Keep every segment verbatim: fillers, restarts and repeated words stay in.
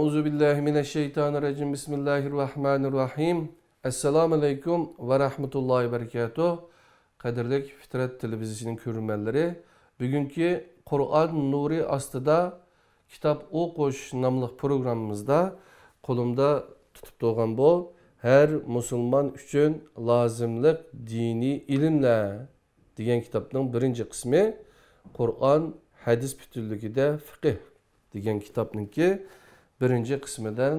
أعوذ بالله من الشيطان الرجيم. بسم الله الرحمن الرحيم. ئەسسالامۇ ئەلەيكۇم ۋە رەھمەتۇللاھى ۋە بەرىكاتۇھ. قەدىرلىك فىترەت تېلېۋىزىيىسىنىڭ كۆرۈرمەنلىرى، بۈگۈنكى قۇرئان نۇرى ئاستىدا كىتاب ئوقۇش ناملىق پروگراممىمىزدا قولۇمدا تۇتۇپ تۇرغان بۇ ھەر مۇسۇلمان ئۈچۈن لازىملىق دىنىي ئىلىملەر دېگەن كىتابنىڭ بىرىنچى قىسمى، قۇرئان، ھەدىس پۈتۈنلۈكىدە فىقىھ دېگەن كىتابنىڭكى بىرىنچى قىسمىدىن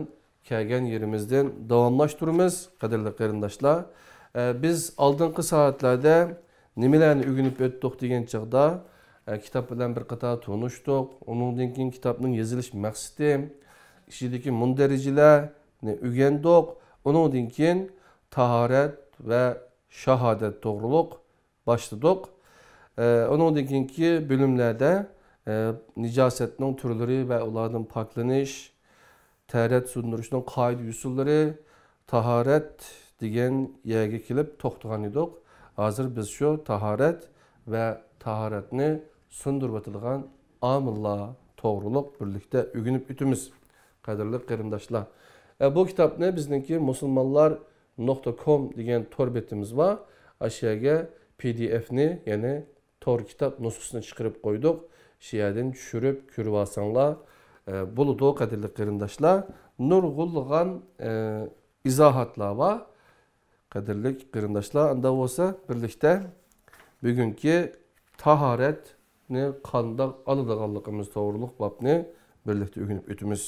كەلگەن يېرىمىزدىن داۋاملاشتۇرىمىز، قەدىرلىك قېرىنداشلار. ئە، بىز ئالدىنقى سائەتلەردە نېمىلەرنى ئۆگىنىپ ئۆتتۇق دېگەن چاغدا، ئە، كىتاب بىلەن بىر قاتار تونۇشتۇق. ئۇنىڭدىن كېيىن كىتابنىڭ يېزىلىش مەقسىتى، ئىچىدىكى مۇندەرىجىلەرنى ئۆگەندۇق. ئۇنىڭدىن كېيىن تاھارەت ۋە شاھادەت توغرۇلۇق باشلىدۇق. ئە، ئۇنىڭدىن كېيىنكى بۆلۈملەردە، ئە، نىجاسەتنىڭ تۈرلىرى ۋە ئۇلاردىن پاكلىنىش، تەھارەت سۇندۇرۇشنىڭ قائىدە-يوسۇنلىرى، تاھارەت دېگەن يەرگە كېلىپ توختىغان ئىدۇق. ھازىر بىز شۇ تاھارەت ۋە تاھارەتنى سۇندۇرۇۋاتىدىغان ئامىللار توغرۇلۇق بىرلىكتە ئۆگىنىپ ئۆتىمىز، قەدىرلىك قېرىنداشلار. ئە، بۇ كىتابنى بىزنىڭكى مۇسۇلمانلار نۇقتا كوم دېگەن تور بېتىمىز بار. ئاشۇ يەرگە پى دى ئېفنى، يەنى تور كىتاب نۇسخىسىنى چىقىرىپ قويدۇق. شۇ يەردىن چۈشۈرۈپ كۆرۈۋالساڭلار، ئە، بولىدۇ، قەدىرلىك قېرىنداشلار. نۇرغۇنلىغان، ئە، ئىزاھاتلار بار. قەدىرلىك قېرىنداشلار، ئاندا بولسا بىرلىكتە بۈگۈنكى تاھارەتنى قانداق ئالىدىغانلىقىمىز توغرۇلۇق بابنى بىرلىكتە ئۆگىنىپ ئۆتىمىز.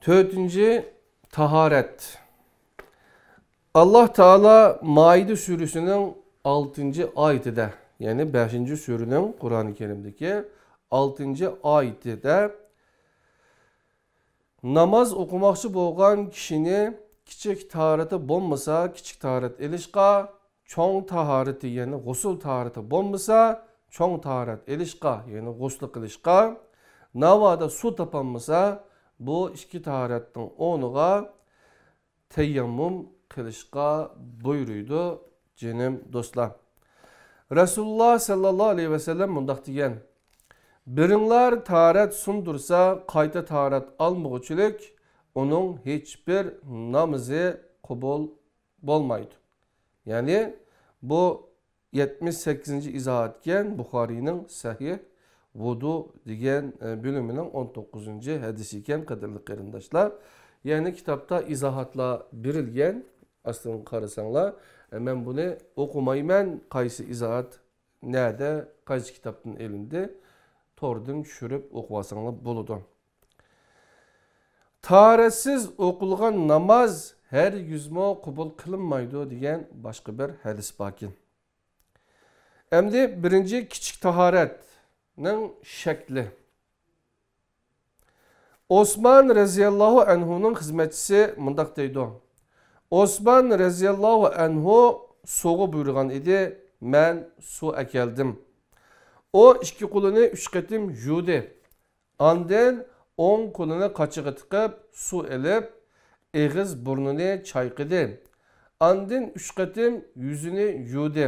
تۆتىنچى، تاھارەت. ئاللاھ تائالا مائىدە سۈرىسىنىڭ ئالتىنچى ئايىتىدە، يەنى بەشىنچى سۈرىنىڭ، قۇرئانى كەرىمدىكى ئالتىنچى ئايىتىدە، ناماز ئوقۇماقچى بولغان كىشىنى كىچىك تاھارىتى بولمىسا، كىچىك تاھارەت ئېلىشقا، چوڭ تاھارىتى، يەنى غۇسۇل تاھارىتى بولمىسا، چوڭ تاھارەت ئېلىشقا، يەنى غۇسلى قىلىشقا، ناۋادا سۇ تاپالمىسا، بۇ ئىككى تاھارەتنىڭ ئورنىغا تەيەممۇم قىلىشقا بۇيرۇيدۇ، جېنىم دوستلار. رەسۇلۇللاھ سەللەللاھۇ ئەلەيھى ۋەسەللەم مۇنداق دېگەن: بىرىڭلار تاھارەت سۇندۇرسا، قايتا تاھارەت ئالمىغۇچىلىك، ئۇنىڭ ھېچبىر نامىزى قوبۇل بولمايدۇ. يەنى بۇ يەتمىش سەككىزىنچى ئىزاھات ئىكەن، بۇخارىينىڭ سەھىھ ۋۇدۇ دېگەن، ئە، بۆلۈمىنىڭ ئون توققۇزىنچى ھەدىسى ئىكەن، قەدىرلىك قېرىنداشلار. يەنى كىتابتا ئىزاھاتلار بېرىلگەن، ئاستىغا قارىساڭلار. ئە، مەن بۇنى ئوقۇمايمەن، قايسى ئىزاھات نەدە، قايسى كىتابتىن ئېلىندى، توردىن چۈشۈرۈپ ئوقۇۋالساڭلار بولىدۇ. تاھارەتسىز ئوقۇلغان ناماز ھەرگىزمۇ قوبۇل قىلىنمايدۇ دېگەن باشقا بىر ھەدىس باركەن. ئەمدى بىرىنچى كىچىك تاھارەتنىڭ شەكلى. ئوسمان رەزىياللاھۇ ئەنھۇنىڭ خىزمەتچىسى مۇنداق دەيدۇ: ئوسمان رەزىياللاھۇ ئەنھۇ سۇغا بۇيرۇغان ئىدى، مەن سۇ ئەكەلدىم. ئۇ ئىككى قولىنى ئۈچ قېتىم يۇدى. ئاندىن ئوڭ قولىنى قاچىغا تىقىپ، سۇ ئېلىپ، ئېغىز بۇرنىنى چايقىدى. ئاندىن ئۈچ قېتىم يۈزىنى يۇدى.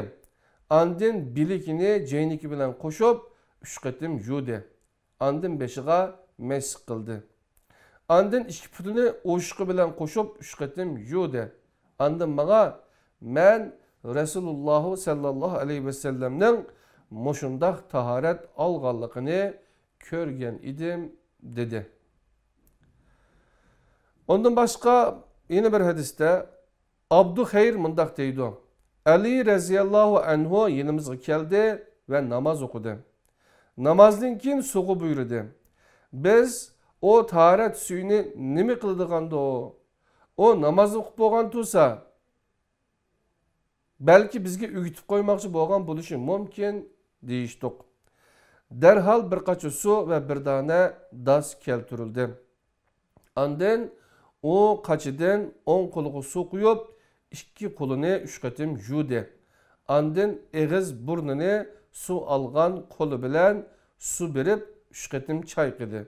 ئاندىن بىلىكىنى جەينىكى بىلەن قوشۇپ، ئۈچ قېتىم يۇدى. ئاندىن بېشىغا مەسح قىلدى. ئاندىن ئىككى پۇتىنى ئوشۇقى بىلەن قوشۇپ، ئۈچ قېتىم يۇدى. ئاندىن ماڭا، مەن رەسۇلۇللاھ سەللەللاھۇ ئەلەيھى ۋەسەللەمنىڭ مۇشۇنداق تاھارەت ئالغانلىقىنى كۆرگەن ئىدىم، دېدى. ئۇندىن باشقا يەنە بىر ھەدىستە ئابدۇخەير مۇنداق دەيدۇ: ئەلى رەزىياللاھۇ ئەنھۇ يېنىمىزغا كەلدى ۋە ناماز ئوقۇدى. نامازدىن كېيىن سۇغا بۇيرۇدى. بىز: ئۇ تاھارەت سۈيىنى نېمە قىلىدىغاندۇ؟ ئۇ ناماز ئوقۇپ بولغان تۇرسا، بەلكى بىزگە ئۆگىتىپ قويماقچى بولغان بولۇشى مۇمكىن، دېيىشتۇق. دەرھال بىر قاچا سۇ ۋە بىر دانە داس كەلتۈرۈلدى. ئاندىن ئۇ قاچىدىن ئوڭ قولىغا سۇ قۇيۇپ، ئىككى قولىنى ئۈچ قېتىم يۇدى. ئاندىن ئېغىز بۇرنىنى سۇ ئالغان قولى بىلەن سۇ بېرىپ، ئۈچ قېتىم چايقىدى.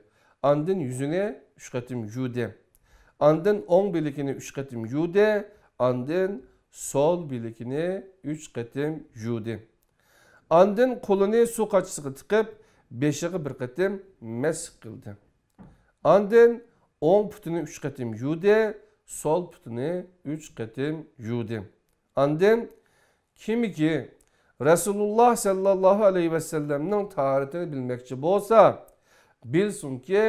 ئاندىن يۈزىنى ئۈچ قېتىم يۇدى. ئاندىن ئوڭ بىلىكىنى ئۈچ قېتىم يۇدى. ئاندىن سول بىلىكىنى ئۈچ قېتىم يۇدى. ئاندىن قولىنى سۇ قاچىسىغا تىقىپ، بېشىغا بىر قېتىم مەسح قىلدى. ئاندىن ئوڭ پۇتىنى ئۈچ قېتىم يۇدى، سول پۇتىنى ئۈچ قېتىم يۇدى. ئاندىن كىمكى رەسۇلۇللا سەللەللاھۇ ئەلەيھى ۋەسەللەمنىڭ تاھارىتىنى بىلمەكچى بولسا، بىلسۇنكى،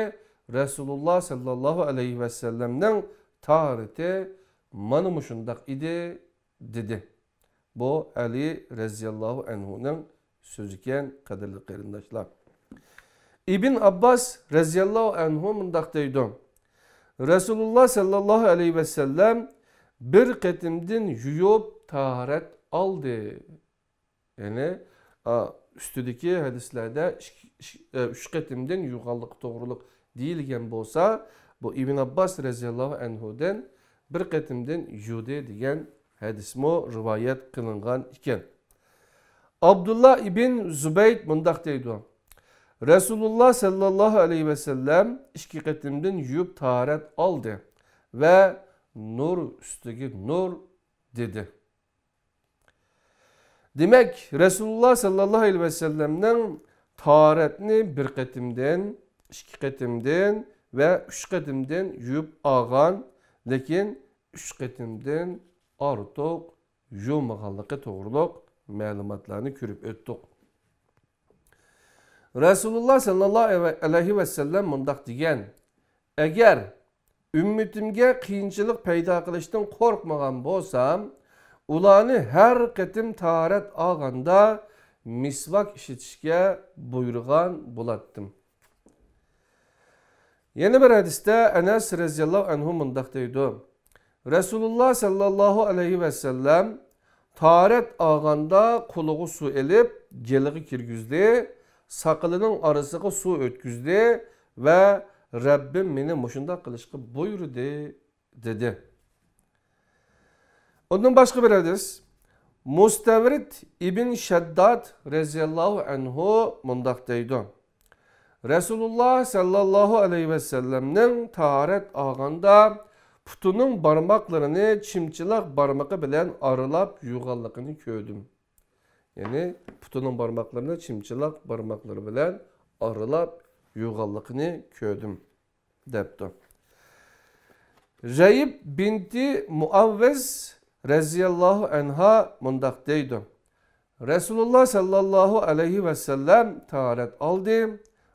رەسۇلۇللا سەللەللاھۇ ئەلەيھى ۋەسەللەمنىڭ تاھارىتى مانا مۇشۇنداق ئىدى، دېدى. بۇ ئەلى رەزىياللاھۇ ئەنھۇنىڭ سۆزىكەن، قەدىرلىك قېرىنداشلار. ئىبن ئابباس رەزىياللاھۇ ئەنھۇ مۇنداق دەيدۇ: رەسۇلۇللا سەللەللاھۇ ئەلەيھى ۋەسەللەم بىر قېتىمدىن يۇيۇپ تاھارەت ئالدى. يەنى، ئا، ئۈستىدىكى ھەدىسلەردە ئىككى، ئىككى، ئە، ئۈچ قېتىمدىن يۇغانلىقى توغرۇلۇق دېيىلگەن بولسا، بۇ ئىبن ئابباس رەزىياللاھۇ ئەنھۇدىن بىر قېتىمدىن يۇدى دېگەن ھەدىسمۇ رىۋايەت قىلىنغان ئىكەن. ئابدۇللا ئىبن زۇبەيد مۇنداق دەيدۇ: رەسۇلۇللا سەللەللاھۇ ئەلەيھى ۋەسەللەم ئىككى قېتىمدىن يۇيۇپ تاھارەت ئالدى ۋە نۇر ئۈستىگە نۇر دېدى. دېمەك، رەسۇلۇللا سەللەللاھۇ ئەلەيھى ۋەسەللەمنىڭ تاھارەتنى بىر قېتىمدىن، ئىككى قېتىمدىن ۋە ئۈچ قېتىمدىن يۇيۇپ ئالغان، لېكىن ئۈچ قېتىمدىن ئارتۇق يۇمىغانلىقى توغرۇلۇق مەلۇماتلارنى كۆرۈپ ئۆتتۇق. رەسۇلۇللا سەللەللاھۇ ئەلەيھى ۋەسەللەم مۇنداق دېگەن: ئەگەر ئۈممىتىمگە قىيىنچىلىق پەيدا قىلىشتىن قورقمىغان بولسام، ئۇلارنى ھەر قېتىم تاھارەت ئالغاندا مىسۋاك ئىشلىتىشكە بۇيرۇغان بولاتتىم. يەنە بىر ھەدىستە ئەنەس رەزىياللاھۇ ئەنھۇ مۇنداق دەيدۇ: رەسۇلۇللا سەللەللاھۇ ئەلەيھى ۋەسەللەم تاھارەت ئالغاندا قولىغا سۇ ئېلىپ، گېلىغا كىرگۈزدى، ساقىلىنىڭ ئارىسىغا سۇ ئۆتكۈزدى ۋە رەببىم مېنى مۇشۇنداق قىلىشقا بۇيرۇدى، دېدى. ئۇندىن باشقا بىر ھەدىس، مۇستەۋرىد ئىبن شەدداد رەزىياللاھۇ ئەنھۇ مۇنداق دەيدۇ: رەسۇلۇللا سەللەللاھۇ ئەلەيھى ۋەسەللەمنىڭ تاھارەت ئالغاندا پۇتىنىڭ بارماقلىرىنى چىمچىلاق بارمىقى بىلەن ئارىلاپ يۇغانلىقىنى كۆردۈم. يەنى پۇتىنىڭ بارماقلىرىنى چىمچىلاق بارماقلىرى بىلەن ئارىلاپ يۇغانلىقىنى كۆردۈم، دەپتۇ. رەيىب بىنتى مۇئەۋۋىز رەزىياللاھۇ ئەنھا مۇنداق دەيدۇ: رەسۇلۇللا سەللەللاھۇ ئەلەيھى ۋەسەللەم تاھارەت ئالدى،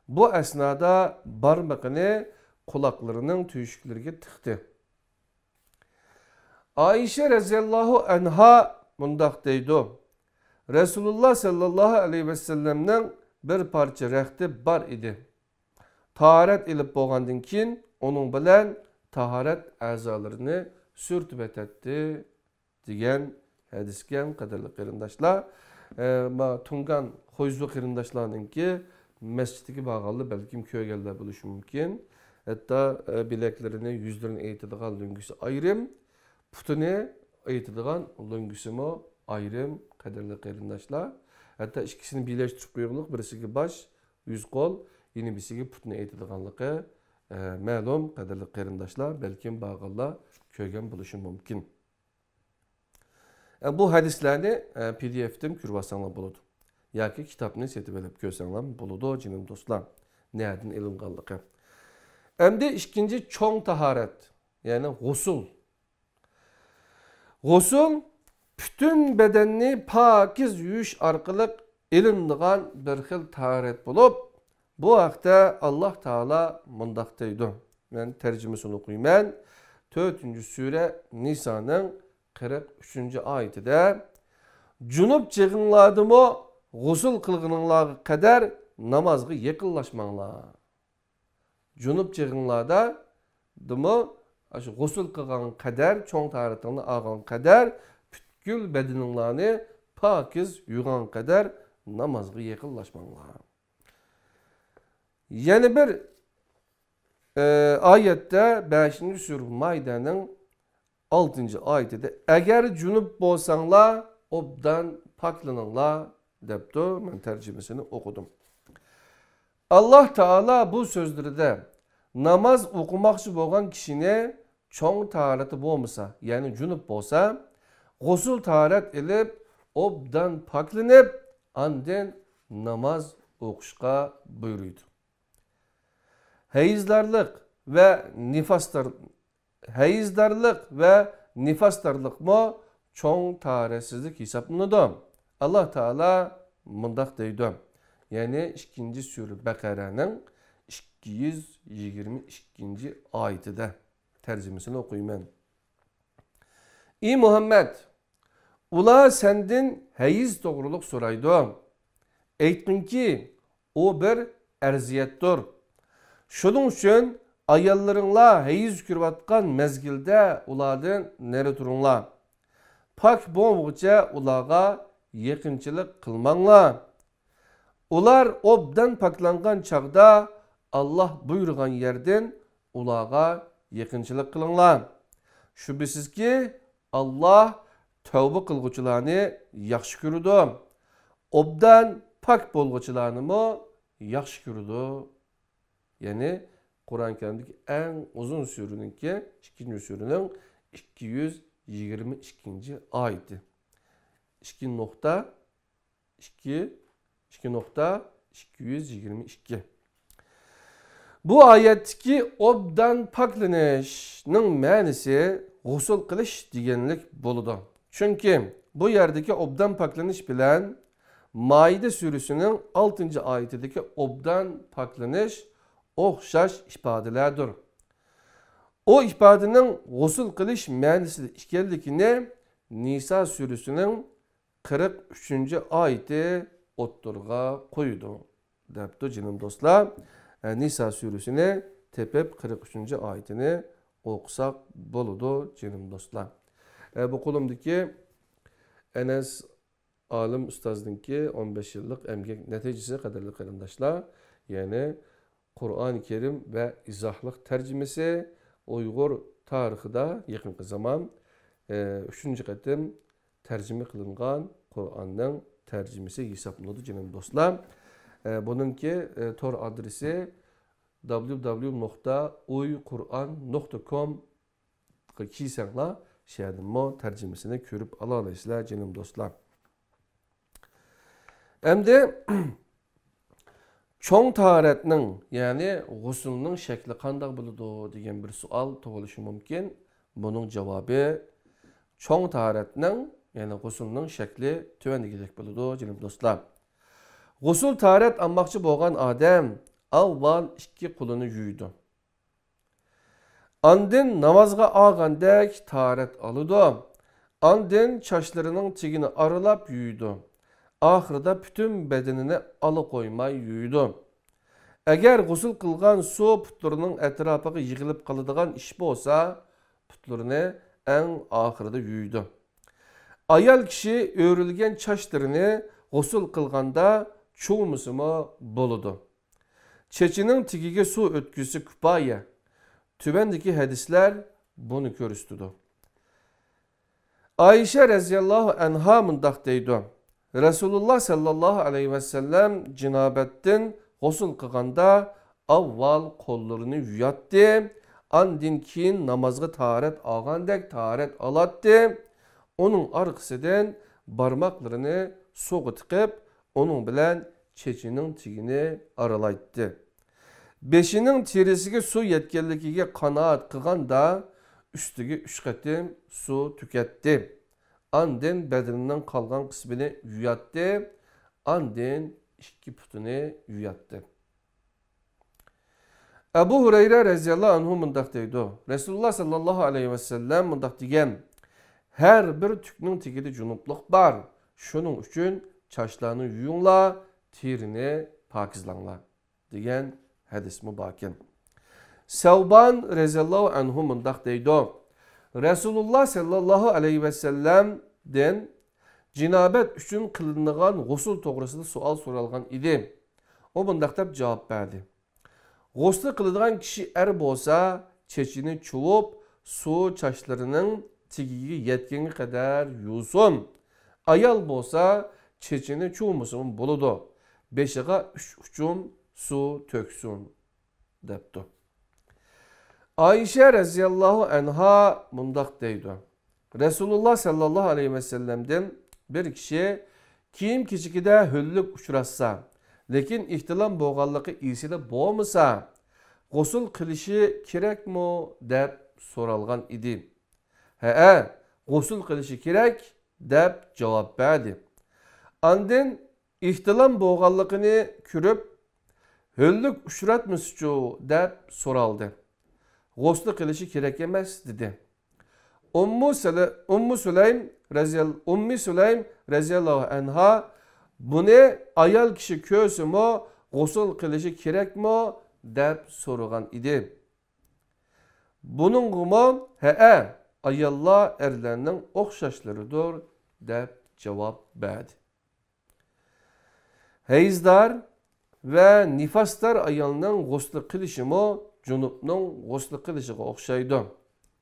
بۇ ئەسنادا بارمىقىنى قۇلاقلىرىنىڭ تۆشۈكلىرىگە تىقتى. ئائىشە رەزىياللاھۇ ئەنھا مۇنداق دەيدۇ: رەسۇلۇللا سەللەللاھۇ ئەلەيھى ۋەسەللەمنىڭ بىر پارچە رەختى بار ئىدى. تاھارەت ئېلىپ بولغاندىن كېيىن ئۇنىڭ بىلەن تاھارەت ئەزالىرىنى سۈرتۈۋېتەتتى، دېگەن ھەدىسكەن، قەدىرلىك قېرىنداشلار. ئە، ما تۇڭگان خۇيزۇ قېرىنداشلارنىڭكى مەسچىتىگە بارغانلار بەلكىم كۆرگەنلەر بولۇشى مۇمكىن. ھەتتا، ئە، بىلەكلىرىنى، يۈزلىرىنى ئېيتىدىغان لۆڭگىسى ئايرىم، پۇتىنى ئېيتىدىغان لۆڭگىسىمۇ ئايرىم، قەدىرلىك قېرىنداشلار. ھەتتا ئىككىسىنى بىرلەشتۈرۈپ قويغۇلۇق، بىرسىگە باش، يۈز، قول، يەنە بىرسىگە پۇتنى ئېيتىدىغانلىقى، ئە، مەلۇم، قەدىرلىك قېرىنداشلار. بەلكىم بارغانلار كۆرگەن بولۇشى مۇمكىن. ئە، بۇ ھەدىسلەرنى، ئە، پى دى ئېفتىن كۆرۈۋالساڭلار بولىدۇ. ياكى كىتابنى سېتىۋېلىپ كۆرسەڭلار بولىدۇ، جېنىم دوستلار. نەدىن ئېلىنغانلىقى. ئەمدى ئىككىنچى چوڭ تاھارەت، يەنى غۇسۇل. غۇسۇل پۈتۈن بەدەننى پاكىز يۇيۇش ئارقىلىق ئېلىنىدىغان بىر خىل تاھارەت بولۇپ، بۇ ھەقتە ئاللاھ تائالا مۇنداق دەيدۇ. مەن تەرجىمىسىنى ئوقۇيمەن. تۆتىنچى سۈرە نىسانىڭ قىرىق ئۈچىنچى ئايىتىدە، جۇنۇپ چېغىڭلاردىمۇ غۇسۇل قىلغىنىڭلارغا قەدەر نامازغا يېقىنلاشماڭلار. جۇنۇپ چېغىڭلاردا دىمۇ، ئاشۇ غۇسۇل قىلغان قەدەر، چوڭ تاھارىتىڭنى ئالغان قەدەر، پۈتكۈل بەدىنىڭلارنى پاكىز يۇغان قەدەر نامازغا يېقىنلاشماڭلار. يەنە بىر، ئە، ئايەتتە، بەشىنچى سۈرە مائىدەنىڭ ئالتىنچى ئايىتىدە، ئەگەر جۇنۇپ بولساڭلار، ئوبدان پاكلىنىڭلار، دەپتۇ. مەن تەرجىمىسىنى ئوقۇدۇم. ئاللاھ تائالا بۇ سۆزلىرىدە ناماز ئوقۇماقچى بولغان كىشىنى چوڭ تاھارىتى بولمىسا، يەنى جۇنۇپ بولسا، غۇسۇل تاھارەت ئېلىپ، ئوبدان پاكلىنىپ، ئاندىن ناماز ئوقۇشقا بۇيرۇيدۇ. ھەيزلارلىق، ۋە نىفاستار، ھەيزدارلىق ۋە نىفاستارلىقمۇ چوڭ تاھارەتسىزلىك ھېسابلىنىدۇ. ئاللا تائالا مۇنداق دەيدۇ، يەنى ئىككىنچى سۈرە بەقەرەنىڭ ئىككى يۈز يىگىرمە ئىككىنچى ئايىتىدە، تەرجىمىسىنى ئوقۇيمەن. ئى مۇھەممەد، ئۇلار سەندىن ھەيز توغرۇلۇق سورايدۇ. ئېيتقىنكى، ئۇ بىر ئەرزىيەتتۇر. شۇنىڭ ئۈچۈن ئاياللىرىڭلار ھەيز كۆرۈۋاتقان مەزگىلدە ئۇلاردىن نېرى تۇرۇڭلار. پاك بولغۇچە ئۇلارغا يېقىنچىلىق قىلماڭلار. ئۇلار ئوبدان پاكلانغان چاغدا ئاللا بۇيرۇغان يەردىن ئۇلارغا يېقىنچىلىق قىلىڭلار. شۈبھىسىزكى، ئاللا تەۋبە قىلغۇچىلارنى ياخشى كۆرىدۇ. ئوبدان پاك بولغۇچىلارنىمۇ ياخشى كۆرىدۇ. يەنى قۇرئان كەرىمدىكى ئەڭ ئۇزۇن سۈرىنىڭكى ئىككىنچى سۈرىنىڭ ئىككى يۈز يىگىرمە ئىككىنچى ئايىتى. ئىككى نۇقتا ئىككى، ئىككى نۇقتا ئىككى يۈز يىگىرمە ئىككى. بۇ ئايەتتىكى ئوبدان پاكلىنىشنىڭ مەنىسى غۇسۇل قىلىش دېگەنلىك بولىدۇ. چۈنكى بۇ يەردىكى ئوبدان پاكلىنىش بىلەن مائىدە سۈرىسىنىڭ ئالتىنچى ئايىتىدىكى ئوبدان پاكلىنىش ئوخشاش ئىپادىلەردۇر. ئۇ ئىپادىنىڭ غۇسۇل قىلىش مەنىسىدە ئىكەنلىكىنى نىسا سۈرىسىنىڭ قىرىق ئۈچىنچى ئايىتى ئوتتۇرىغا قويىدۇ، دەپتۇ جېنىم دوستلار. ئە، نىسا سۈرىسىنى تېپىپ، قىرىق ئۈچىنچى ئايىتىنى ئوقۇساق بولىدۇ، جېنىم دوستلار. ئە، بۇ قولۇمدىكى ئەنەس ئالىم ئۇستازنىڭكى ئون بەش يىللىق ئەمگەك نەتىجىسى، قەدىرلىك قېرىنداشلار. يەنى قۇرئان كەرىم ۋە ئىزاھلىق تەرجىمىسى ئۇيغۇر تارىخىدا يېقىنقى زامان، ئە، ئۈچىنچى قېتىم تەرجىمە قىلىنغان قۇرئاننىڭ تەرجىمىسى ھېسابلىنىدۇ، جېنىم دوستلار. ئە، بۇنىڭكى، ئە، تور ئادرېسى دابليۇ دابليۇ نۇقتا ئۇيقۇرئان نۇقتا كوم. كىرسەڭلار، شۇ يەردىنمۇ تەرجىمىسىنى كۆرۈپ ئالالايسىلەر، جېنىم دوستلار. ئەمدى چوڭ تاھارەتنىڭ، يەنى غۇسۇلنىڭ شەكلى قانداق بولىدۇ دېگەن بىر سوئال تۇغۇلۇشى مۇمكىن. بۇنىڭ جاۋابى، چوڭ تاھارەتنىڭ، يەنى غۇسۇلنىڭ شەكلى تۆۋەندىكىدەك بولىدۇ، جېنىم دوستلار. غۇسۇل تاھارەت ئالماقچى بولغان ئادەم ئاۋۋال ئىككى قولىنى يۇيىدۇ. ئاندىن نامازغا ئالغاندەك تاھارەت ئالىدۇ. ئاندىن چاچلىرىنىڭ تېگىنى ئارىلاپ يۇيىدۇ. ئاخىرىدا پۈتۈن بەدىنىنى ئالا قويماي يۇيىدۇ. ئەگەر غۇسۇل قىلغان سۇ پۇتلىرىنىڭ ئەتراپىغا يىغىلىپ قالىدىغان ئىش بولسا، پۇتلىرىنى ئەڭ ئاخىرىدا يۇيىدۇ. ئايال كىشى ئۆرۈلگەن چاچلىرىنى غۇسۇل قىلغاندا چۇۋۇمىسىمۇ بولىدۇ. چېچىنىڭ تېگىگە سۇ ئۆتكۈزسە كۇپايە. تۆۋەندىكى ھەدىسلەر بۇنى كۆرسىتىدۇ. ئائىشە رەزىياللاھۇ ئەنھا مۇنداق دەيدۇ، رەسۇلۇللا سەللەللاھۇ ئەلەيھى ۋەسەللەم جىنابەتتىن غۇسۇل قىلغاندا ئاۋۋال قوللىرىنى يۇياتتى، ئاندىن كېيىن نامازغا تاھارەت ئالغاندەك تاھارەت ئالاتتى. ئۇنىڭ ئارقىسىدىن بارماقلىرىنى سۇغا تىقىپ، ئۇنىڭ بىلەن چېچىنىڭ تېگىنى ئارىلايتتى. بېشىنىڭ تېرىسىگە سۇ يەتكەنلىكىگە قانائەت قىلغاندا، ئۈستىگە ئۈچ قېتىم سۇ تۆكەتتى. ئاندىن بەدىنىنىڭ قالغان قىسمىنى يۇياتتى. ئاندىن ئىككى پۇتىنى يۇياتتى. ئەبۇ ھۇرەيرە رەزىياللاھۇ ئەنھۇ مۇنداق دەيدۇ، رەسۇلۇللا ساللاللاھۇ ئەلەيھى ۋەسەللەم مۇنداق دېگەن، ھەر بىر تۈكنىڭ تېگىدە جۇنۇپلۇق بار، شۇنىڭ ئۈچۈن چاچلارنى يۇيۇڭلار، تېرىنى پاكىزلاڭلار، دېگەن ھەدىسمۇ باركەن. سەۋبان رەزىياللاھۇ ئەنھۇ مۇنداق دەيدۇ، رەسۇلۇللا ساللاللاھۇ ئەلەيھى ۋەسەللەمدىن جىنابەت ئۈچۈن قىلىنىدىغان غۇسۇل توغرىسىدا سوئال سورالغان ئىدى. ئۇ مۇنداق دەپ جاۋاب بەردى، غۇسلى قىلىدىغان كىشى ئەر بولسا، چېچىنى چۇۋۇپ، سۇ چاچلىرىنىڭ تېگىگە يەتكەنگە قەدەر يۇسۇن. ئايال بولسا، چېچىنى چۇۋمىسىمۇ بولىدۇ، بېشىغا ئۈچ ئۇچۇم سۇ تۆكسۇن، دەپتۇ. ئائىشە رەزىياللاھۇ ئەنھا مۇنداق دەيدۇ، رەسۇلۇللا ساللاللاھۇ ئەلەيھى ۋەسەللەمدىن بىر كىشى كىيىم-كېچىكىدە ھۆللۈك ئۇچراتسا، لېكىن ئېھتىلام بولغانلىقى ئېسىدە بولمىسا، غۇسۇل قىلىشى كېرەكمۇ؟ دەپ سورالغان ئىدى. ھەئە، غۇسۇل قىلىشى كېرەك، دەپ جاۋاب بەردى. ئاندىن ئېھتىلام بولغانلىقىنى كۆرۈپ، ھۆللۈك ئۇچراتمىسىچۇ؟ دەپ سورالدى. غۇسلى قىلىشى كېرەك ئەمەس، دېدى. ئۇممۇ سەلە-، ئۇممۇ سۇلەيم رەزىيال-، ئۇممى سۇلەيم رەزىياللاھۇ ئەنھا بۇنى ئايال كىشى كۆرسىمۇ غۇسۇل قىلىشى كېرەكمۇ؟ دەپ سورىغان ئىدى. بۇنىڭغىمۇ، ھەئە، ئاياللار ئەرلەرنىڭ ئوخشاشلىرىدۇر، دەپ جاۋاب بەردى. ھەيزدار ۋە نىفاسدار ئايالنىڭ غۇسلى قىلىشىمۇ جۇنۇپنىڭ غۇسلى قىلىشىغا ئوخشايدۇ.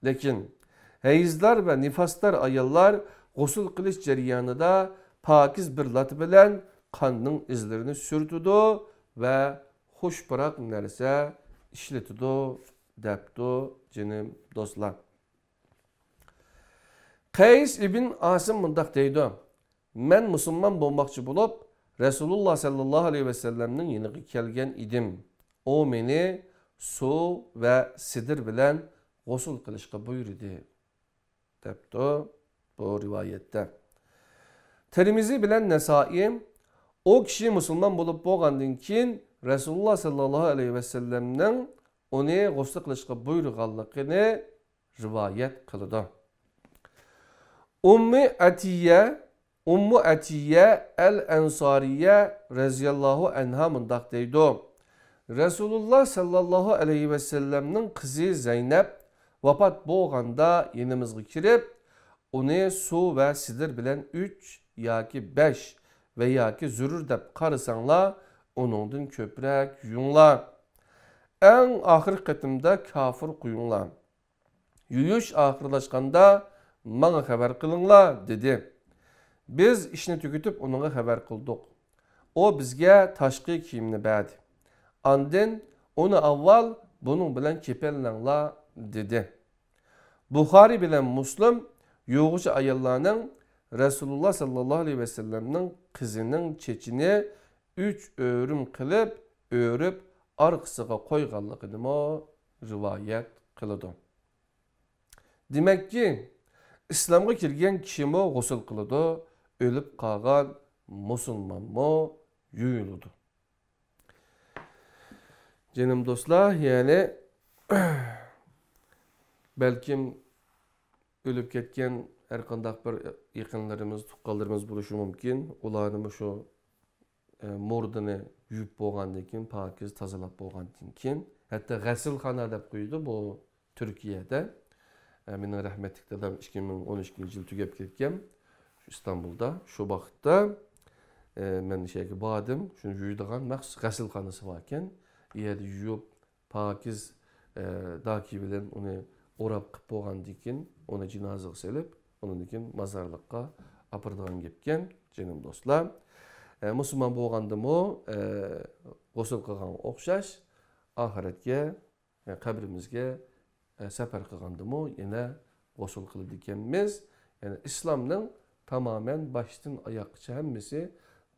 لېكىن ھەيزدار ۋە نىفاسدار ئاياللار غۇسۇل قىلىش جەريانىدا پاكىز بىر لاتا بىلەن قاننىڭ ئىزلىرىنى سۈرتىدۇ ۋە خۇش پۇراق نەرسە ئىشلىتىدۇ، دەپتۇ، جېنىم دوستلار. قەيس ئىبن ئاسىم مۇنداق دەيدۇ: مەن مۇسۇلمان بولماقچى بولۇپ، رەسۇلۇللا سەللەللاھۇ ئەلەيھى ۋەسەللەمنىڭ يېنىغا كەلگەن ئىدىم. ئۇ مېنى سۇ ۋە سىدىر بىلەن غۇسۇل قىلىشقا بۇيرۇدى، دەپتۇ بۇ رىۋايەتتە. تىرمىزى بىلەن نەسائىي ئۇ كىشى مۇسۇلمان بولۇپ بولغاندىن كېيىن رەسۇلۇللا سەللەللاھۇ ئەلەيھى ۋەسەللەمنىڭ ئۇنى غۇسلى قىلىشقا بۇيرۇغانلىقىنى رىۋايەت قىلىدۇ. ئۇممى ئەتىيە، ئۇممۇ ئەتىيە ئەل ئەنسارىيە رەزىياللاھۇ ئەنھا مۇنداق دەيدۇ: رەسۇلۇللا سەللەللاھۇ ئەلەيھى ۋەسەللەمنىڭ قىزى زەينەپ ۋاپات بولغاندا يېنىمىزغا كىرىپ، ئۇنى سۇ ۋە سىدىر بىلەن ئۈچ ياكى بەش ۋە ياكى زۆرۈر دەپ قارىساڭلار، ئۇنىڭدىن كۆپرەك يۇيۇڭلار. ئەڭ ئاخىرقى قېتىمدا كاپۇر قۇيۇڭلار. يۇيۇش ئاخىرلاشقاندا ماڭا خەۋەر قىلىڭلار، دېدى. بىز ئىشنى تۈگىتىپ ئۇنىڭغا خەۋەر قىلدۇق. ئۇ بىزگە تاشقى كىيىمنى بەردى. ئاندىن ئۇنى ئاۋۋال بۇنىڭ بىلەن كېپەنلەڭلار، دېدى. بۇخارىي بىلەن مۇسلىم يۇغۇچى ئاياللارنىڭ رەسۇلۇللا سەللەللاھۇ ئەلەيھى ۋەسەللەمنىڭ قىزىنىڭ چېچىنى ئۈچ ئۆرۈم قىلىپ ئۆرۈپ ئارقىسىغا قويغانلىقىنىمۇ رىۋايەت قىلىدۇ. دېمەككى، ئىسلامغا كىرگەن كىشىمۇ غۇسۇل قىلىدۇ، ئۆلۈپ قالغان مۇسۇلمانمۇ يۇيۇلىدۇ. جېنىم دوستلار، يەنى بەلكىم ئۆلۈپ كەتكەن ھەر قانداق بىر يېقىنلىرىمىز، تۇغقانلىرىمىز بولۇشى مۇمكىن. ئۇلارنىمۇ شۇ، ئە، مۇردىنى يۇيۇپ بولغاندىن كېيىن، پاكىز تازىلاپ بولغاندىن كېيىن، ھەتتا غەسىلخانا دەپ قويىدۇ بۇ تۈركىيەدە. ئە، مېنىڭ رەھمەتلىك دادام ئىككى مىڭ ئون ئىككىنچى يىل تۈگەپ كەتكەن شۇ ئىستانبۇلدا. شۇ ۋاقىتتا، ئە، مەن شۇ يەرگە باردىم. شۇنى يۇيىدىغان مەخسۇس غەسىلخانىسى باركەن. ئۇ يەردە يۇيۇپ، پاكىز، ئە، داكى بىلەن ئۇنى ئوراپ قىپ بولغاندىن كېيىن، ئۇنى جىنازىغا سېلىپ، ئۇنىڭدىن كېيىن مازارلىققا ئاپىرىدىغان گەپكەن، جېنىم دوستلار. ئە، مۇسۇلمان بولغاندىمۇ، ئە، غۇسۇل قىلغانغا ئوخشاش، ئاخىرەتكە، ئە، قەبرىمىزگە، ئە، سەپەر قىلغاندىمۇ يەنە غۇسۇل قىلىدىكەنمىز. يەنى ئىسلامنىڭ تامامەن باشتىن ئاياققىچە ھەممىسى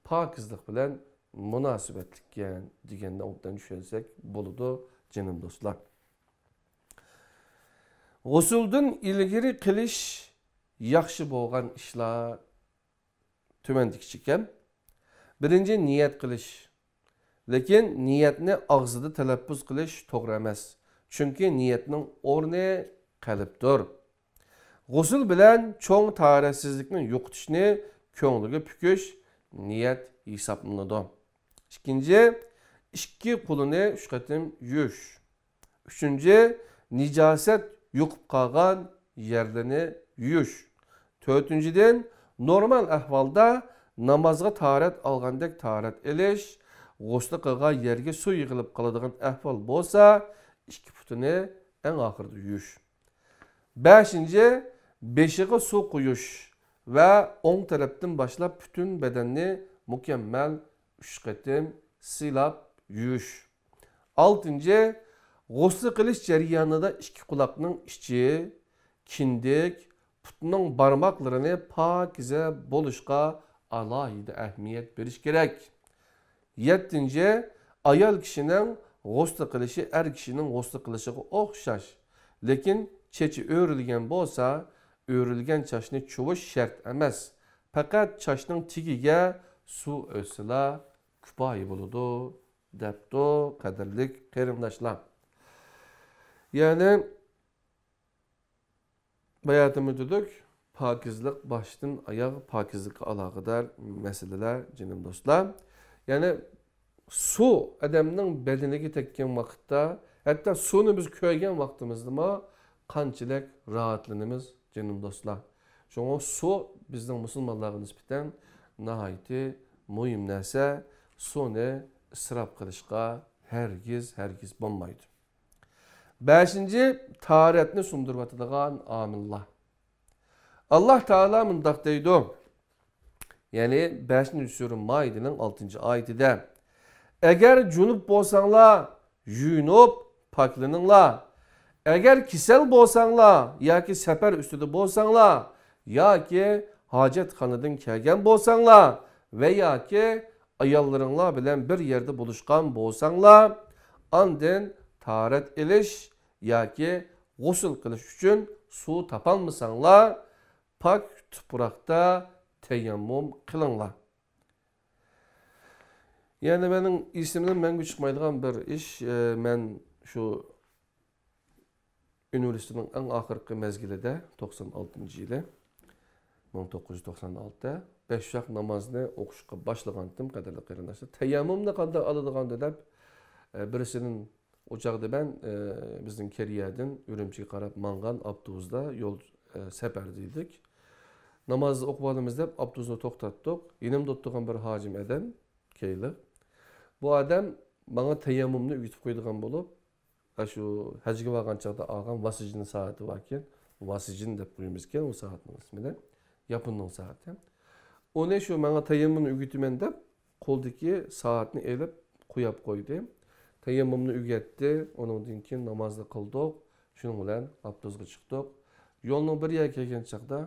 پاكىزلىق بىلەن مۇناسىۋەتلىككەن دېگەننى ئوبدان چۈشەنسەك بولىدۇ، جېنىم دوستلار. غۇسۇلدىن ئىلگىرى قىلىش ياخشى بولغان ئىشلار تۆۋەندىكىچىكەن. بىرىنچى، نىيەت قىلىش. لېكىن نىيەتنى ئاغزىدا تەلەپپۇز قىلىش توغرا ئەمەس. چۈنكى نىيەتنىڭ ئورنى قەلبتۇر. غۇسۇل بىلەن چوڭ تاھارەتسىزلىكنى يوقىتىشنى كۆڭلىگە پۈكۈش نىيەت ھېسابلىنىدۇ. ئىككىنچى، ئىككى قولىنى ئۈچ قېتىم يۇيۇش. ئۈچىنچى، نىجاسەت يۇقۇپ قالغان يەرلىرىنى يۇيۇش. تۆتىنچىدىن، نورمال ئەھۋالدا نامازغا تاھارەت ئالغاندەك تاھارەت ئېلىش. غۇسلى قىلغان يەرگە سۇ يىغىلىپ قالىدىغان ئەھۋال بولسا، ئىككى پۇتىنى ئەڭ ئاخىرىدا يۇيۇش. بەشىنچى، بېشىغا سۇ قۇيۇش ۋە ئوڭ تەرەپتىن باشلاپ پۈتۈن بەدەننى مۇكەممەل ئۈچ قېتىم سىلاپ يۇيۇش. ئالتىنچى، غۇسلى قىلىش جەريانىدا ئىككى قۇلاقنىڭ ئىچى، كىندىك، پۇتنىڭ بارماقلىرىنى پاكىزە بولۇشقا ئالاھىدە ئەھمىيەت بېرىش كېرەك. يەتتىنچى، ئايال كىشىنىڭ غۇسلى قىلىشى ئەر كىشىنىڭ غۇسلى قىلىشىغا ئوخشاش. لېكىن چېچى ئۆرۈلگەن بولسا، ئۆرۈلگەن چاچنى چۇۋۇش شەرت ئەمەس. پەقەت چاچنىڭ تېگىگە سۇ ئۆتسىلا كۇپايە بولىدۇ، دەپتۇ، قەدىرلىك قېرىنداشلار. يەنى، باياتىمۇ دېدۇق، پاكىزلىق باشتىن ئاياغ پاكىزلىققا ئالاقىدار مەسىلىلەر، جېنىم دوستلار. يەنى سۇ ئادەمنىڭ بەدىنىگە تەگكەن ۋاقىتتا، ھەتتا سۇنى بىز كۆرگەن ۋاقتىمىزدىمۇ قانچىلىك راھەتلىنىمىز، جېنىم دوستلار. شۇڭا سۇ بىزنىڭ مۇسۇلمانلارغا نىسبەتەن ناھايىتى مۇھىم نەرسە. سۇنى ئىسراپ قىلىشقا ھەرگىز، ھەرگىز بولمايدۇ. بەشىنچى، تاھارەتنى سۇندۇرۇۋاتىدىغان ئامىللار. ئاللاھ تائالا مۇنداق دەيدۇ، يەنى بەشىنچى سۈرە مائىدىنىڭ ئالتىنچى ئايىتىدە، ئەگەر جۇنۇپ بولساڭلار، يۇيۇنۇپ پاكلىنىڭلار. ئەگەر كېسەل بولساڭلار ياكى سەپەر ئۈستىدە بولساڭلار ياكى ھاجەتخانىدىن كەلگەن بولساڭلار ۋە ياكى ئاياللىرىڭلار بىلەن بىر يەردە بولۇشقان بولساڭلار، ئاندىن تاھارەت ئېلىش ياكى غۇسۈل قىلىش ئۈچۈن سۇ تاپالمىساڭلار، پاك تۇپراقتا تەيەممۇم قىلىڭلار. يەنە مېنىڭ ئېسىمدىن مەڭگۈ چىقمايدىغان بىر ئىش، ئە، مەن شۇ ئۇنىۋېرسىتېتنىڭ ئەڭ ئاخىرقى مەزگىلىدە، توقسان ئالتىنچى يىلى، مىڭ توققۇز يۈز توقسان ئالتە، بەش ۋاق نامازنى ئوقۇشقا باشلىغانتىم، قەدىرلىك قېرىنداشلار. تەيەممۇمنى قانداق ئالىدىغان دەپ، ئە، بىرسىدىن، ئۇ چاغدا مەن، ئە، بىزنىڭ كېرىيەدىن ئۈرۈمچىگە قاراپ ماڭغان ئاپتوبۇستا يول، ئە، سەپەردە ئىدۇق. ناماز ئوقۇۋالىمىز دەپ ئاپتوبۇسنى توختاتتۇق. يېنىمدا ئولتۇرغان بىر ھاجىم ئادەم، كەيلى. بۇ ئادەم ماڭا تەيەممۇمنى ئۆگىتىپ قويىدىغان بولۇپ، ئاشۇ ھەجگە بارغان چاغدا ئالغان ۋاسىجىن سائىتى باركەن، ۋاسىجىن دەپ قويىمىزكەن ئۇ سائەتنىڭ ئىسمىنى، ياپوننىڭ سائىتى. ئۇنى شۇ ماڭا تەيەممۇمنى ئۆگىتىمەن دەپ، قولىدىكى سائەتنى ئېلىپ قوياپ قويدى. تەيەممۇمنى ئۆگەتتى، ئۇنىڭدىن كېيىن نامازنى قىلدۇق، شۇنىڭ بىلەن ئاپتوبۇسقا چىقتۇق. يولنىڭ بىر يەرگە كەلگەن چاغدا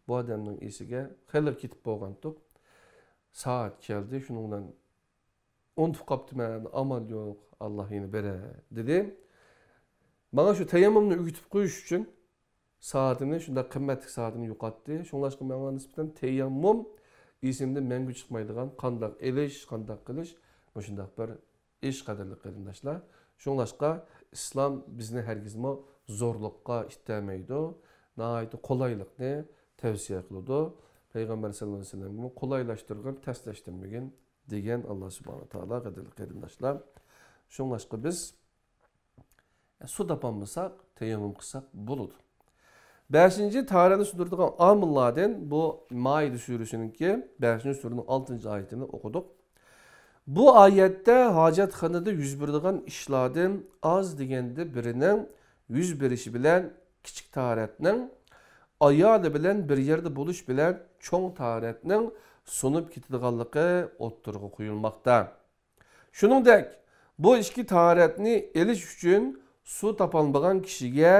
بۇ ئادەمنىڭ ئېسىگە خېلى كېتىپ بولغانتۇق. سائەت كەلدى، شۇنىڭ بىلەن ئۇنتۇپ قاپتىمەن، ئامال يوق، ئاللاھ يەنە بېرەر، دېدى. ماڭا شۇ تەيەممۇمنى ئۆگىتىپ قويۇش ئۈچۈن سائىتىنى، شۇنداق قىممەتلىك سائىتىنى يوقاتتى. شۇڭلاشقا ماڭا نىسبەتەن تەيەممۇم ئېسىمدىن مەڭگۈ چىقمايدىغان قانداق ئېلىش، قانداق قىلىش، مۇشۇنداق بىر ئىش، قەدىرلىك قېرىنداشلار. شۇڭلاشقا ئىسلام بىزنى ھەرگىزمۇ زورلۇققا ئىتتەرمەيدۇ. ناھايىتى قولايلىقنى تەۋسىيە قىلىدۇ. پەيغەمبەر سەللەللاھۇ ئەلەيھى ۋەسەللەمگىمۇ قولايلاشتۇرغىن، تەسلەشتۈرمىگىن دېگەن ئاللاھ سۇبھانەھۇ ۋە تائالا، قەدىرلىك قېرىنداشلار. شۇڭلاشقا بىز سۇ تاپالمىساق، تەيەممۇم قىلساق بولىدۇ. بەشىنچى، تاھارەتنى سۇندۇرىدىغان ئامىللاردىن بۇ مائىدە سۈرىسىنىڭكى، بەشىنچى سۈرىنىڭ ئالتىنچى ئايىتىنى ئوقۇدۇق. بۇ ئايەتتە ھاجەتخانىدا يۈز بېرىدىغان ئىشلاردىن ئاز دېگەندە بىرىنىڭ يۈز بېرىشى بىلەن كىچىك تاھارەتنىڭ، ئايالى بىلەن بىر يەردە بولۇش بىلەن چوڭ تاھارەتنىڭ سۇنۇپ كېتىدىغانلىقى ئوتتۇرىغا قويۇلماقتا. شۇنىڭدەك، بۇ ئىككى تاھارەتنى ئېلىش ئۈچۈن سۇ تاپالمىغان كىشىگە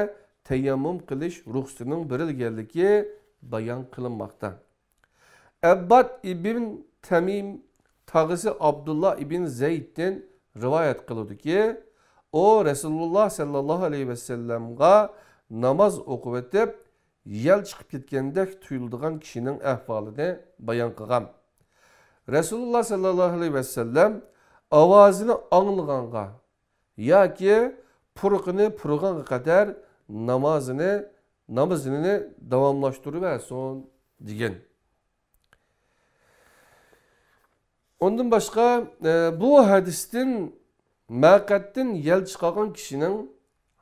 تەيەممۇم قىلىش رۇخسىتىنىڭ بېرىلگەنلىكى بايان قىلىنماقتا. ئەبباد ئىبن تەمىم تاغىسى ئابدۇللا ئىبن زەيدتىن رىۋايەت قىلىدۇكى، ئۇ رەسۇلۇللا سەللەللاھۇ ئەلەيھى ۋەسەللەمغا ناماز ئوقۇۋېتىپ، يەل چىقىپ كەتكەندەك تۇيۇلىدىغان كىشىنىڭ ئەھۋالىنى بايان قىلغان. رەسۇلۇللا سەللەللاھۇ ئەلەيھى ۋەسەللەم ئاۋازىنى ئاڭلىغانغا ياكى پۇرىقىنى پۇرىغانغا قەدەر نامازىنى، نامىزىنى داۋاملاشتۇرۇۋەرسۇن، دېگەن. ئۇندىن باشقا، ئە، بۇ ھەدىستىن مەقئەتتىن يەل چىقارغان كىشىنىڭ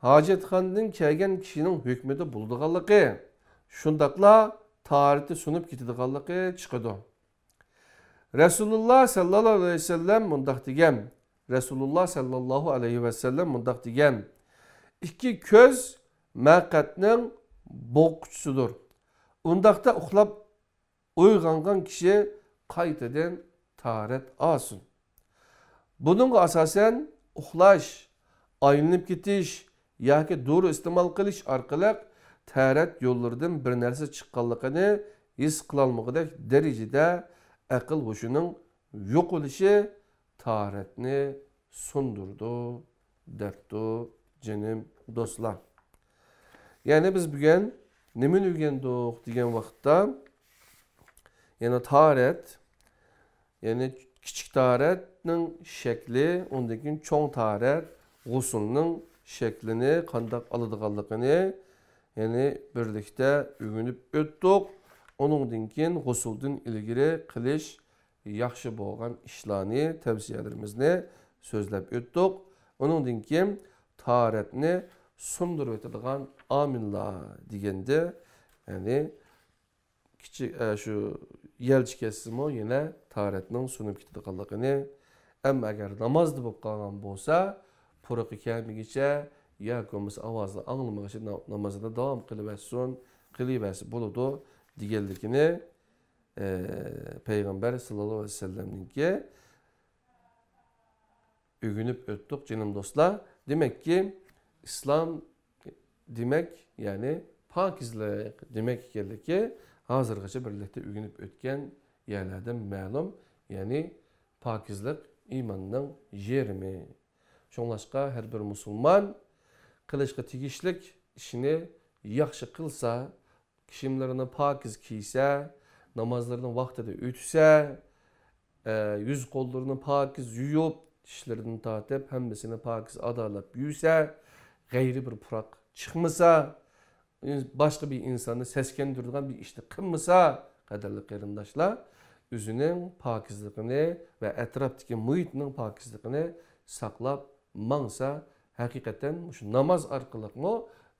ھاجەتخانىدىن كەلگەن كىشىنىڭ ھۆكمىدە بولىدىغانلىقى، شۇنداقلا تاھارىتى سۇنۇپ كېتىدىغانلىقى چىقىدۇ. رەسۇلۇللا سەللەللاھۇ ئەلەيھى ۋەسەللەم مۇنداق دېگەن، رەسۇلۇللا سەللەللاھۇ ئەلەيھى ۋەسەللەم مۇنداق دېگەن، ئىككى كۆز مەقئەتنىڭ بوغقۇچىسىدۇر. ئۇنداقتا ئۇخلاپ ئويغانغان كىشى قايتىدىن تاھارەت ئالسۇن. بۇنىڭغا ئاساسەن، ئۇخلاش، ئايلىنىپ كېتىش ياكى دورا ئىستېمال قىلىش ئارقىلىق تەرەت يوللىرىدىن بىر نەرسە چىققانلىقىنى ھېس قىلالمىغۇدەك دەرىجىدە ئەقىل ھوشىنىڭ يوقىلىشى تاھارەتنى سۇندۇرىدۇ، دەپتۇ، جېنىم دوستلار. يەنى بىز بۈگۈن نېمىنى ئۆگەندۇق دېگەن ۋاقىتتا، يەنى تاھارەت، يەنى كىچىك تاھارەتنىڭ شەكلى، ئۇندىن كېيىن چوڭ تاھارەت، غۇسۇلنىڭ شەكلىنى قانداق ئالىدىغانلىقىنى، يەنى بىرلىكتە ئۆگىنىپ ئۆتتۇق. ئۇنىڭدىن كېيىن غۇسۇلدىن ئىلگىرى قىلىش ياخشى بولغان ئىشلارنى، تەۋسىيەلىرىمىزنى سۆزلەپ ئۆتتۇق. ئۇنىڭدىن كېيىن تاھارەتنى سۇندۇرۇۋېتىدىغان ئامىللار دېگەندە، يەنى كىچىك، ئە، شۇ يەلچە كەتسىمۇ يەنە تاھارەتنىڭ سۇنۇپ كېتىدىغانلىقىنى، ئەمما ئەگەر نامازدا بولۇپ قالغان بولسا، پۇرىقى كەلمىگىچە ياكى بولمىسا ئاۋازىنى ئاڭلىمىغۇچە نا-، نامازىنى داۋام قىلىۋەتسۇن، قىلىۋەرسە بولىدۇ دېگەنلىكىنى، ئە، پەيغەمبەر ساللاللاھۇ ئەلەيھى ۋەسەللەمنىڭكى ئۆگىنىپ ئۆتتۇق، جېنىم دوستلار. دېمەككى، ئىسلام دېمەك، يەنى پاكىزلىق دېمەك ئىكەنلىكى ھازىرغىچە بىرلىكتە ئۆگىنىپ ئۆتكەن يەرلەردىن مەلۇم. يەنى پاكىزلىق ئىماننىڭ يېرىمى. شۇڭلاشقا ھەر بىر مۇسۇلمان قىلىشقا تېگىشلىك ئىشنى ياخشى قىلسا، كىيىملىرىنى پاكىز كىيسە، نامازلىرىنى ۋاقتىدا ئۆتىسە، ئە، يۈز قوللىرىنى پاكىز يۇيۇپ، چىشلىرىدىن تارتىپ ھەممىسىنى پاكىز ئادالاپ يۇيسا، غەيرىي بىر پۇراق چىقمىسا، باشقا بىر ئىنساننى سەسكەندۈرىدىغان بىر ئىشنى قىلمىسا، قەدىرلىك قېرىنداشلار، ئۆزىنىڭ پاكىزلىقىنى ۋە ئەتراپتىكى مۇھىتنىڭ پاكىزلىقىنى ساقلاپ ماڭسا، ھەقىقەتەن مۇشۇ ناماز ئارقىلىقمۇ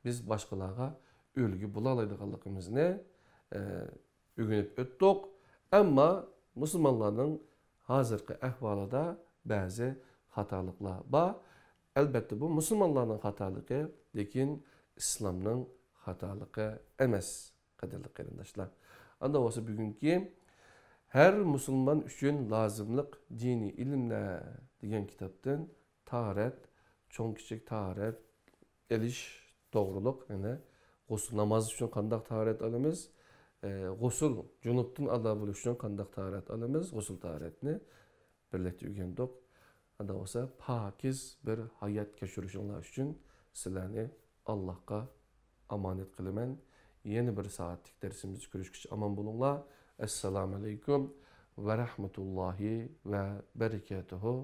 بىز باشقىلارغا ئۈلگە بولالايدىغانلىقىمىزنى، ئە، ئۆگىنىپ ئۆتتۇق. ئەمما مۇسۇلمانلارنىڭ ھازىرقى ئەھۋالىدا بەزى خاتالىقلار بار. ئەلبەتتە، بۇ مۇسۇلمانلارنىڭ خاتالىقى، لېكىن ئىسلامنىڭ خاتالىقى ئەمەس، قەدىرلىك قېرىنداشلار. ئاندا بولسا بۈگۈنكى ھەر مۇسۇلمان ئۈچۈن لازىملىق دىنىي ئىلىملەر دېگەن كىتابتىن تاھارەت، چوڭ كىچىك تاھارەت ئېلىش توغرۇلۇق، يەنە غۇسۇل، ناماز ئۈچۈن قانداق تاھارەت ئالىمىز، ئە، غۇسۇل، جۇنۇپتىن ئادا بولۇش ئۈچۈن قانداق تاھارەت ئالىمىز، غۇسۇل تاھارەتنى بىرلىكتە ئۆگەندۇق. ئاندا بولسا پاكىز بىر ھايات كەچۈرۈشۈڭلار ئۈچۈن سىلەرنى ئاللاھقا ئامانەت قىلىمەن. يەنە بىر سائەتلىك دەرسىمىزدە كۆرۈشكىچە ئامان بولۇڭلار. ئەسسالامۇ ئەلەيكۇم ۋە رەھمەتۇللاھى ۋە بەرىكاتۇھۇ.